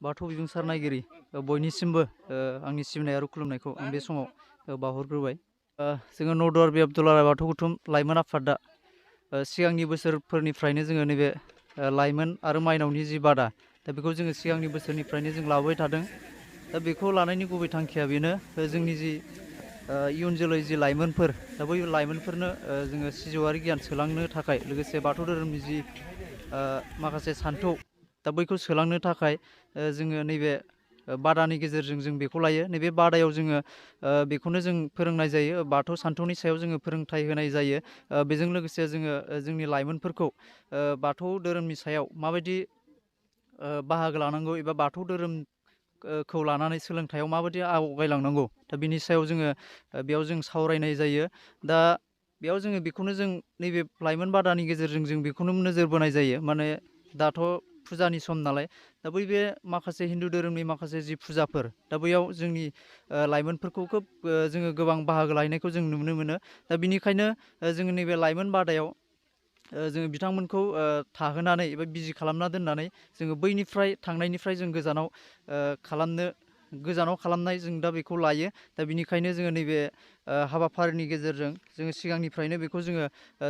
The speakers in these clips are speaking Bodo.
बाथौ बिबुंसारनायगिरि बयनिसिमबो आंनि सिबिनाय आरो खुलुमनायखौ आं बे समाव बावहरग्रोबाय। जोङो नरदुवार बि आब्दुल आला बाथौ गौथुम लाइमोन आफादा सिगांनि बोसोरफोरनिफ्रायनो जोङो नैबे लाइमोन आरो माइनावनि जि बादा दा बेखौ जोङो सिगांनि बोसोरनिफ्रायनो जों लाबोबाय थादों। दा बेखौ लानायनि गुबै थांखिया बेनो जोंनि जि इयुन जोलै जि लाइमोनफोर दा बै लाइमोनफोरनो जोङो सिजौआरि गियान सोलांनो थाखाय लोगोसे बाथौ धोरोमनि जि माखासे सान्थौ दा बैखौ सोलांनो थाखाय जोङो नैबे बादानि गेजेरजों जों बेखौ लायो। नैबे बादायाव जोङो बेखौनो जों फोरोंनाय जायो, बाथौ सान्थौनि सायाव जोङो फोरोंथाइ होनाय जायो। बेजों लोगोसे जोङो जोंनि लाइमोनफोरखौ बाथौ धोरोमनि सायाव माबायदि बाहागो लानांगौ एबा बाथौ धोरोमखौ लानानै सोलोंथाइयाव माबायदि आवगायलांनांगौ दा बिनि सायाव जोङो बेयाव जों सावरायनाय जायो। दा बेयाव जोङो बेखौनो जों नैबे लाइमोन बादानि गेजेरजों जों बेखौनो नोजोर बोनाय जायो। माने दाथ' फुजानि सम नालाय, दा बै बे माखासे हिन्दु धोरोमनि माखासे जि फुजाफोर दा बैयाव जोंनि लाइमोनफोरखौ खोब जोङो गोबां बाहागो लाहैनायखौ जों नुनो मोनो। दा बिनिखायनो जोङो नैबे लाइमोन बादायाव जोङो बिथांमोनखौ थाहोनानै एबा बिजि खालामना दोननानै जोङो बैनिफ्राय थांनायनिफ्राय जों गोजानाव खालामनाय जों दा बेखौ लायो। दा बिनिखायनो जोङो नैबे हाबाफारिनि गेजेरजों जोङो सिगांनिफ्रायनो बेखौ जोङो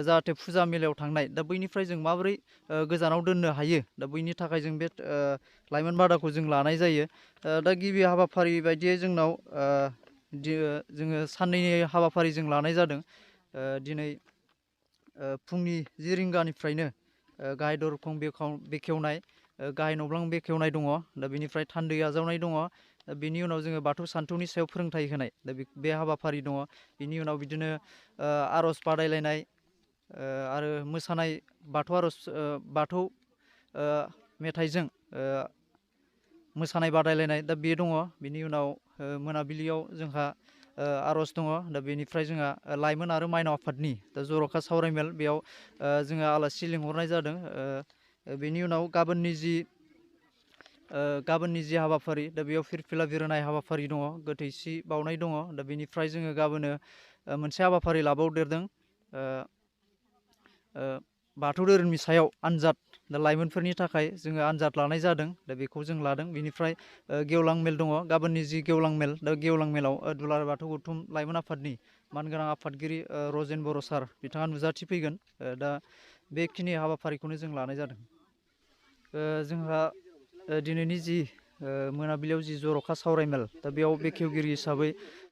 जाहाथे फुजा मेलायाव थांनाय दा बैनिफ्राय जों माबोरै गोजानाव दोननो हायो दा बैनि थाखाय जों बे लाइमोन बादाखौ जों लानाय जायो। दा गिबि हाबाफारि बायदियै जोंनाव जोङो साननैनि हाबाफारि जों लानाय जादों। दिनै फुंनि 10 रिंगानिफ्रायनो गाहाय दरखं बेखेवनाय, गाहाय नब्लां बेखेवनाय दङ। दा बेनिफ्राय थान्दै आजावनाय दङ। बेनि उनाव जोङो बाथौ सान्थौनि सायाव फोरोंथाइ होनाय दा बे हाबाफारि दङ। बिनि उनाव बिदिनो आर'ज बादायलायनाय आरो मोसानाय, बाथौ मेथाइजों मोसानाय बादायलायनाय दा बे दङ। बिनि उनाव मोनाबिलियाव जोंहा आर'ज दङ। दा बेनिफ्राय जोंहा लाइमोन आरो माइनाव आफादनि दा जर'खा सावरायमेल, बेयाव जोङो आलासि लिंहरनाय जादों। बेनि उनाव गाबोननि जि हाबाफारि दा बेयाव फिरफिला बिरहोनाय हाबाफारि दङ, गोथैसि बावनाय दङ। दा बेनिफ्राय जोङो गाबोनो मोनसे हाबाफारि लाबावदेरदों, बाथौ धोरोमनि सायाव आनजाद, दा लाइमोनफोरनि थाखाय जोङो आनजाद लानाय जादों। दा बेखौ जों लादों। बेनिफ्राय गेवलां मेल दङ, गाबोननि जि गेवलां मेल, दा गेवलां मेलाव दुलाराय बाथौ गौथुम लाइमोन आफादनि मानगोनां आफादगिरि रजेन बर' सार बिथाङा नुजाथिफैगोन। दा बेखिनि हाबाफारिखौनो जों लानाय जादों। जोंहा दिनैनि जि मोनाबिलियाव जि जर'खा सावरायमेल दा बेयाव बेखेवगिरि हिसाबै